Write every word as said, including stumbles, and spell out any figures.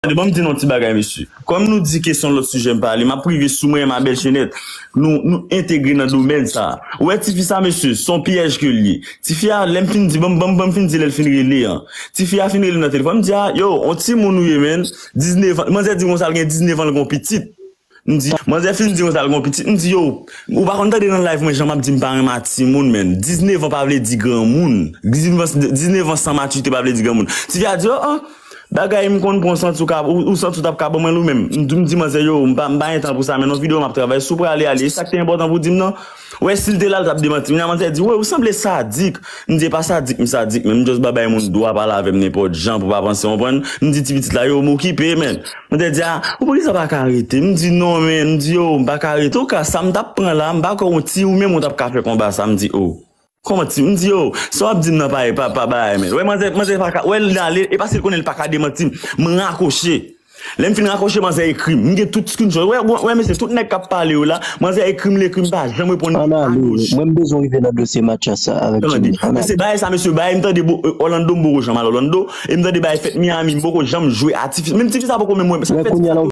Tande, ban m di nou yon ti bagay, mesye. Kòm nou di ke se yon lòt sijè m pale, m ap rive sou mwen, ma belle Chenette. Nou, nou entegre nan domèn sa. Ou wè tifi sa, mesye, se yon pyèj ke l ye. Tifi a, lè m fin di, ban m, ban m, ban m fin di lè l fin rele an. Tifi a fin rele nan telefòn, m di, a, yo, yon timoun ou ye, menn. Diznèf an, manzè di konsa l gen diznèf an, l gen yon pitit. M di, manzè fin di konsa l gen yon pitit, m di, yo, ou pa konn tande nan live mwen, jan m ap di m pa renmen a timoun, menn. Diznèf an pa vle di granmoun. Diznèf an, diznèf an san matirite pa vle di granmoun. Tifi a di, oh, oh, bagay m konn pran, ou santi ou ka, ou, ou santi ou t ap ka ban mwen l ou menm. M di, m di manzè, yo, m pa, m pa gen tan pou sa, men nan videyo m ap travay, si w prale ale, e sa k te enpòtan pou di m nan. Wè, si l te la, l t ap demanti m. Nan manzè di, wè, ou sanble sadik. M di, e pa sadik, m sadik, men m just ba bay moun dwa pale avè m nenpòt jan pou pa panse, w konprann? M di ti pitit la, yo, m okipe, menn. Manzè di, a, ou poukisa pa ka rete? M di, non, menn, m di, yo, m pa ka rete. Ou ka, sa m t ap pran la, m pa kwè yon ti ou menm ou t ap ka fè konba sa, m di, oh. Kòman ti, m di, yo, sa w ap di m nan pa, pa, pa bagay, menn. Wè, manzè, manzè pa ka, wè, l ale, e paske l konnen l pa ka demanti m. M rakwoche. Lè m fin rakwoche, manzè ekri m. M gen tout screenshot. Wè, wè, wè, mesye, tout nèg k ap pale yo la, manzè ekri m, l ekri m, pa janm reponn. Ann ale, mwen m bezwen rive nan dosye match sa avèk Jimmy. Ann ale. Mesye, bagay sa, mesye, bagay, m tande bo-, Orlando, m poko janm al Orlando, e m tande bagay fèt Miami, m poko janm jwe a tifi. Menm tifi sa poko menm wè m. Sa fè kounye a la,